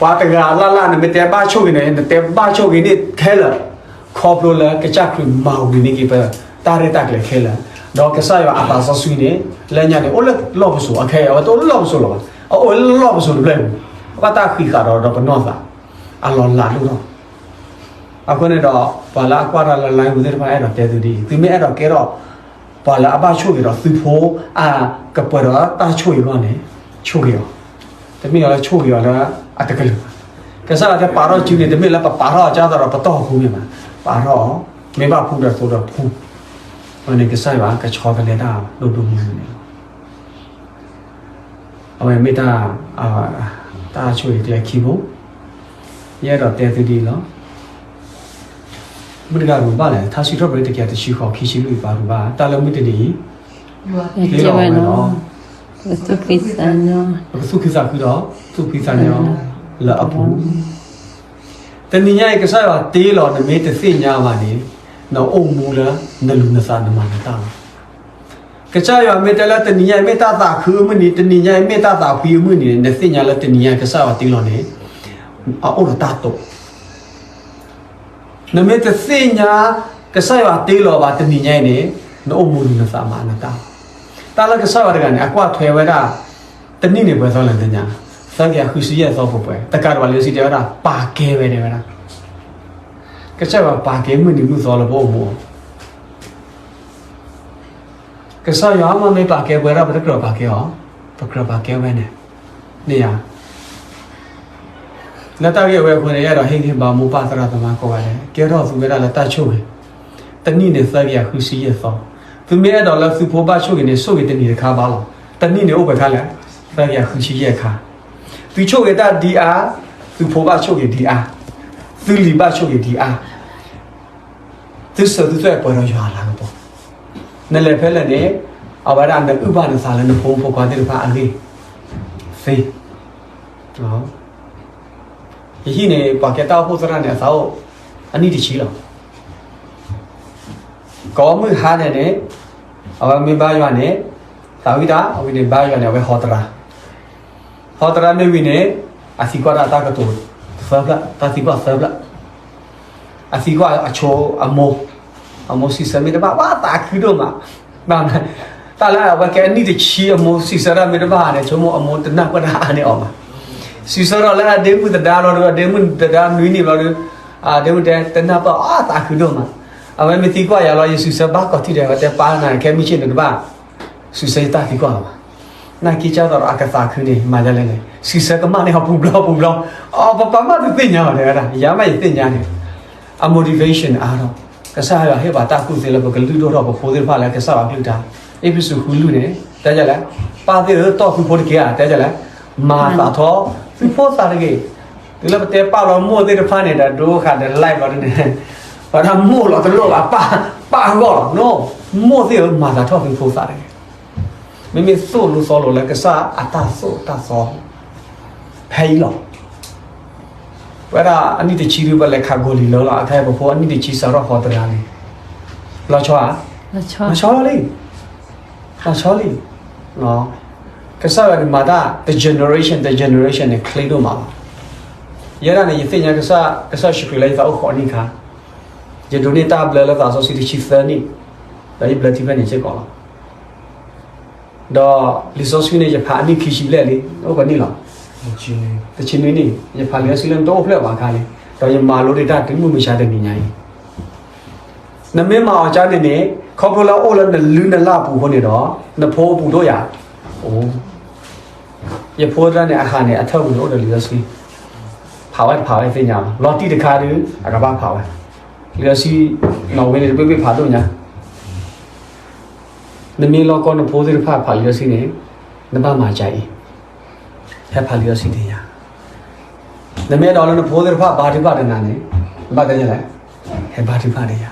ပှၤတဂၤလၢ်လၢ် နမ့ၢ်တဲဘၣ်ဆိၣ်ဂ့ၤန့ၣ် နတဲဘၣ်ဆိၣ်ဂ့ၤန့ၣ်ခဲလၢာ်, ခီဖျိလၢကစၢ်ခရံာ်မၤဝံၤန့ၢ်က့ၤပတၢ်ရဲၣ်တၢ်ကျဲၤခဲလၢာ်, ဒီးကစၢ်ယွၤအသးစီဆှံန့ၣ် လၢညါန့ၣ် အိၣ်လၢလီၢ်ပစိာ်, အခဲအံၤ အဝဲတအိၣ်လၢလီၢ်ပစိာ်လၢၤဘၣ်, အအိၣ်လၢလီၢ်ပစိာ်တဖျၢၣ်ပူၤ, အဘၣ်တၢ်ဃံးဃာ်ဒီး ဒီးပနီၢ်သး အလီၤလးဒိၣ်ထီၣ်. အဃိန့ၣ်ဒီး ပှၤလၢအကွၢ်တၢ်လၢ live ပူၤသ့ၣ်တဖၣ် အဲၣ်ဒိးတဲသုဒ်အံၤ, သုမ့ၢ်အဲၣ်ဒိးကဲထီၣ် ပှၤလၢအဘၣ်ဆိၣ်ဂ့ၤဒီးသုဖိအကပှဲၤဒီးတၢ်ဆိၣ်ဂ့ၤအဂီၢ်န့ၣ်, ဆိၣ်ဂ့ၤအီၤ, တမ့ၢ်လၢဆိၣ်ဂ့ၤအီၤလၢအတကလုာ်ဘၣ်. ကစၢ်ယွၤတဲပာ်ထီၣ်စုန့ၣ် တမ့ၢ်လၢပပာ်ထီၣ်အကၢ်သးဒီးပတီၢ်အဃိမ့ၢ်ဘၣ်, ပာ်ထီၣ်အီၤ, မ့ၢ်ဘၣ်ဖှူဒီးသိဒီးဖှူ, အဝဲန့ၣ်ကစၢ်ယွၤကဆီတလဲတၢ်ဒိၣ်ဒိၣ်မုၢ်မုၢ်န့ၣ်လီၤ. အဝဲမ့ၢ်တၢ်, တၢ်ဆိၣ်ဂ့ၤကျဲခံဘိ, ယအဲၣ်ဒိးတဲသုဒ်အံၤလီၤ. မုၢ်တဂၤရူၤဘၣ်လဲၣ်, ထါစံးထီၣ်ပတြၢၤတကယၤတဆံဃိး ခံဆံလွံၢ်အံၤ ပာ်ရူၤဘၣ်, တၢ်လၢမုၢ်တနံၤအံၤ, ကဲဝဲလီၤ, ပကသူၣ်ဖှံသးညီ, ပကသူၣ်ဖှံသးညီဒီး သူၣ်ဖှံသးညီလၢအပူၤ. တနံၤညါအံၤ ကစၢ်ယွၤတ့လီၤ နမ့ၢ်တသ့ၣ်ညါဘၣ်န့ၣ်, နအိၣ်မူလၢနလူၤနသးနမၤနတၢ်လီၤ. ကစၢ်ယွၤမ့ၢ်တဲလၢတနံၤညါအံၤမ့ၢ်တၢ်သးခုအမုၢ်နံၤ, တနံၤညါအံၤမ့ၢ်တၢ်သးဖှံအမုၢ်နံၤန့ၣ်, နသ့ၣ်ညါလၢတနံၤညါကစၢ်ယွၤတ့လီၤန့ၣ်, အအိၣ်ဒီးတၢ်တိာ်. နမ့ၢ်တသ့ၣ်ညါ ကစၢ်ယွၤတ့လီၤဘၣ်တနံၤညါအံၤန့ၣ်, နအိၣ်မူလူၤနသးမၤနတၢ်လီၤ. တၢ်လၢကစၢ်ယွၤတဂၤန့ၣ် အကွၢ်ထွဲဝဲဒၣ်, တနံၣ်န့ၣ်ပှဲၤသီလဲၣ်သ့ၣ်ညါ, သၢကယၤဃုဆံယဲၢ်သီပှဲၤပှဲၤ, တကးဒံးဘၣ်လံာ်စီဆှံတဲဝဲဒၣ် ပာ်ကဲဝဲဒၣ်ဝဲဒၣ်, ကစၢ်ယွၤပာ်ကဲမုၢ်နံၤမုၢ်သီလၢပအိၣ်မူ ကစၢ်ယွၤမ့ၢ်ပာ်ကဲပဝဲဒၣ် ပတကြၢးပာ်ကဲအီၤ, ပကြၢးပာ်ကဲဝဲန့ၣ်, န့ၣ်ဧါ. လၢတၢ်ဂ့ၢ်ဝဲအဃိန့ၣ် ယအဲၣ်ဒိးဟ့ၣ်ဂံၢ်ဘါမိၢ်ပၢ်သရၣ်သမါကိးဂၤဒဲး, ကဲထီၣ်သုဝဲဒၣ်လၢတၢ်ဆိၣ်ဂ့ၤ, တနံၣ်န့ၣ်သၢကယၤဃုဆံယဲၢ်သီ, သုမ့ၢ်အဲၣ်ဒိးလၢသုဖိဘၣ်ဆိၣ်ဂ့ၤန့ၣ် ဆိၣ်ဂ့ၤတနံၤတခါဘၣ်လီၤ. တနံၣ်န့ၣ်အိၣ်ပှဲၤခါလဲၣ်, သၢကယၤဃုဆံယဲၢ်ခါ, သုဆိၣ်ဂ့ၤတၢ်ဒံးအါ, သုဖိဘၣ်ဆိၣ်ဂ့ၤဒံးအါ, သုလံၤဘၣ်ဆိၣ်ဂ့ၤဒံးအါ သုစၢၤသုသွဲၣ်ပှဲၤဒီးယွၤအလၤကပီၤ, နလဲၤဖဲလဲၣ်န့ၣ်, အဝဲဒၣ်နအုၣ်ဘၣ်နသးလၢနဖိမုၣ်ဖိခွါသ့ၣ်တဖၣ်အဂ့ၢ်သ့. ယဟံၣ်န့ၣ် ပှၤကဲတၢ်အိၣ်ဖှိၣ်သရၣ်န့ၣ် အသးအိၣ်အနံၣ်တဆံလီၤ. ကိးမုၢ်ဟါန့ၣ်န့ၣ်, အဝဲမ့ၢ်ဘါယွၤန့ၣ်, သးဝံၣ်တၢ်အဝံၤန့ၣ် ဘါယွၤန့ၣ် အဝဲဟီသရၣ် ဟီသရၣ်မ့ၢ်ဝံၤန့ၣ်, အသံကွၢ်တၢ်တၢ်ကတိၤသၢဖျၢၣ်, တၢ်သံကွၢ်သၢဖျၢၣ်, အသံကွၢ်အဆိအမိၢ်, အမိၢ်စံးဆၢမ့ၢ်တဘၣ် ဘၣ်သးခုဒိၣ်မး, ဘၣ်မး, တၢ်လၢအဝဲကဲအနံၣ်တဆံအမိၢ်စံးဆၢတၢ်မ့ၢ်တဘၣ်န့ၣ် ဆိကမိၣ်အမိၢ်တနၢ်ပၢၢ်တၢ်အါန့ၢ်အီၤဘၣ်. စံးဆၢထီၣ်လၢအဒ့မုၣ်သဒါလီၤဒီး အဒ့မုၣ်သဒါနွံနံၣ်လီၤဒီး, အဒ့မုၣ်တဲတနၢ်ပၢၢ်အီၤသးခုဒိၣ်မး, အဝဲမ့ၢ်သံကွၢ်ယၤလီၤ ယစံးဆၢဘၣ်ကီးထံၣ်ဒီး အဝဲတဲပၢ်နၤခဲမုၢ်ဆ့ၣ်န့ၣ်တဘၣ် စံးဆၢယတၢ်သံကွၢ်လီၤဘၣ်. နာ်က့ကၢ်သိးဒီးအကသးခုန့ၣ် မၤဒ်လဲၣ်န့ၣ် စံးဆၢကမၣ်န့ၢ်ဟီပူၤဘျီပူၤဘျီ, အီ ပပၢ်မၢ်တသ့ၣ်ညါဘၣ်တဲဝဲဒၣ် ယၤမးယသ့ၣ်ညါန့ၣ်, အ motivation အါထီၣ်, ကစၢ်ယွၤဟ့ၣ်ပှၤတၢ်ကူၣ်သ့လၢပကလုၢ်ဒိၣ်ထီၣ်ပဖိသ့ၣ်တဖၣ်လၢကစၢ်ယွၤကလုၢ်တၢ်, အ့းဖ့းစူးဃုလွံၢ်န့ၣ် တဲဒ်လဲၣ်, ပၢ်သ့ၣ်ဧၢ တီၢ်သုဖိတက့ၢ်ဧါ တဲဒ်လဲၣ်, မၤသးထီၣ်သုဖိသးတဂ့ၤ, တုၤလၢပတဲပာ်လီၤမိၢ်သ့ၣ်တဖၣ်န့ၣ် ဒီးဒိဃာ်ဒီး live လီၤဒ်န့ၣ်, ပှၤဒၣ်မိၢ်လီၤတလိၣ်ဘၣ် ပၢ်အဂီၢ်လီၤ, မိၢ်သ့ၣ်ဧၢ မၤသးထီၣ်သုဖိသးတဂ့ၤ မ့မ့ၢ်သိၣ်လိသီလိာ်လၢကစၢ်အတၢ်သိၣ်တၢ်သီ ဖဲအံၤလီၤ. ပဝဲဒၣ်အနံၣ်တဆံဒုး ပလဲၤခးကီၤလံၤလၢလီၤ, အခဲအံၤပဖိအနံၣ်တဆံစးထီၣ်ဟီသရၣ်န့ၣ်, လီၤဆီဧါ, လီၤဆီလံ, လီၤဆီလံ. ကစၢ်ယွၤန့ၣ်မၤတၢ် တ generation တ generation န့ၣ် ချ့ဒိၣ်မးလီၤ. ယဲဒၣ်န့ၣ် ယသ့ၣ်ညါကစၢ်, ကစၢ်ယ့ၣ်ၡူးခရံာ်လၢယသးအိၣ်ဃိးနံၣ်အခါ, ယဒိးန့ၢ်တၢ်ဘျၢလၢသးစီဆှံတဆံသၢနံၣ်, ဒီးယဘျၢထံဖဲန့ၣ်စ့ၢ်ကီးလီၤ. ဒီးလံာ်စီဆှံန့ၣ် ယဖးအနံၣ်ခံဆံဘျဲၣ်လံ, အိၣ်ပှဲၤနံၣ်လီၤ, တဆံနွံနံၣ်, ယဖးလံာ်စီဆှံလၢနတအိၣ်ဖျဲၣ်ဘၣ်အခါလံ, ဒီးယမၤလိဒၣ်တၢ်တုၤမုၢ်မဆါတနံၤညါအံၤ. နမ့ၢ်မၤအီၤကၢ်န့ၣ်န့ၣ်, ခီဖျိလၢအအိၣ်လၢနလုၢ်နလၢ်အပူၤအဃိန့ၣ်ဒီး, နဖိအပူၤဒိၣ်ယၤ, အိ, ယဖိတဂၤန့ၣ် အဟးန့ၣ် အထၢၣ်ပူၤန့ၣ်အိၣ်ဒီးလံာ်စီဆှံ, ဖးဝဲတဖးဝဲသ့ၣ်ညါလီၤ, လီၤတံၢ်တခါဒီး အကဘၣ်ဖးဝဲ, လံာ်စီဆှံ, နီၣ်ဝ့န့ၣ် တဘ့ၣ်ဘ့ၣ်ဖးဒိၣ်ညါ နမ့ၢ်လီၢ်ကီၢ်နဖိသ့ၣ်တဖၣ်ဖးလံာ်စီဆှံန့ၣ်, နဘၣ်မၤကၢ်အံၤ, ဟဲဖးလံာ်စီဆှံသ့ၣ်ညါ, နမ့ၢ်အဲၣ်ဒိးလၢနဖိသ့ၣ်တဖၣ်ဘါထုကဖၣ်ဒီးနၤန့ၣ်, နဘၣ်တဲလဲၣ်, ဟဲဘါထုကဖၣ်ဒီးယၤ,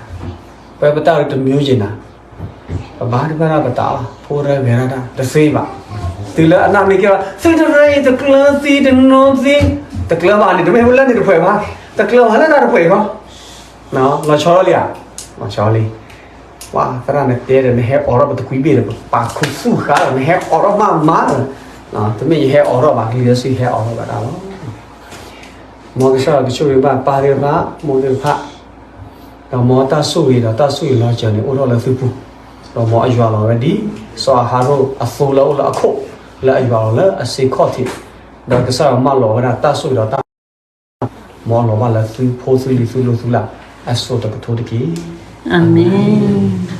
ပဝဲပတၢ်တမံၤယံၤနၤ, ပဘါထုကဖၣ်တၢ်ပတးလီၤ, ဖိတဂၤဂဲၤဒၣ်တၢ်တသ့ဘၣ်, တုၤလၢအနၢ်မ့ၢ်ကဲဘၣ် သုတရၢအံၤတကျၢၤသံတနီသံ, တကျၢၤဘၣ်န့ၣ် တမ့ၢ်လၢန့ၣ်တဖှဲးဘၣ်, တကျၢၤဘၣ်လၢတၢ်တဖှဲးဃီ လီၤဆီလံဧါ, လီၤဆီလံ, ပှၤသရၣ်နတဲဒီး နဟဲအိးထီၣ်ပတကွံဘ့ၣ်ဒီး ပပာ်ခူသူၣ်ဃာ်ဒီး နဟဲအိးထီၣ်မးမးဒီး, တမ့ၢ်ယဟဲအိးထီၣ်ဘၣ် လံာ်စီဆှံဟဲအိးထီၣ်ဘၣ်တၢ်လီၤ. မ်ကစၢ်ယွၤကဆိၣ်ဂ့ၤဘၣ်ပၢ်သ့ၣ်တဖၣ် မိၢ်သ့ၣ်တဖၣ်, ဒီးမ်တၢ်ဆိၣ်ဂ့ၤဒီးတၢ်ဆိၣ်ဂ့ၤလီၤစၢၤန့ၣ် အိၣ်ထီၣ်လၢသုပူၤ, ဒီးမ်အယွၤလီၤဝဲဒ် စီၤအၤဟရိၣ်အသိလၢအအိၣ်လၢအခိၣ်, လၢအယွၤလီၤလၢအစ့ခီၣ်ထံး, ဒီးကစၢ်ယွၤမၢလီၤဝဲဒၣ်တၢ်ဆိၣ်ဂ့ၤဒီးတၢ် မ်အလီၤဘၣ်လၢသုဖိသုလံၤသုလိၤသုလၢ် အစိၤတကထိတက့ၢ်. အၤမ့ၣ်.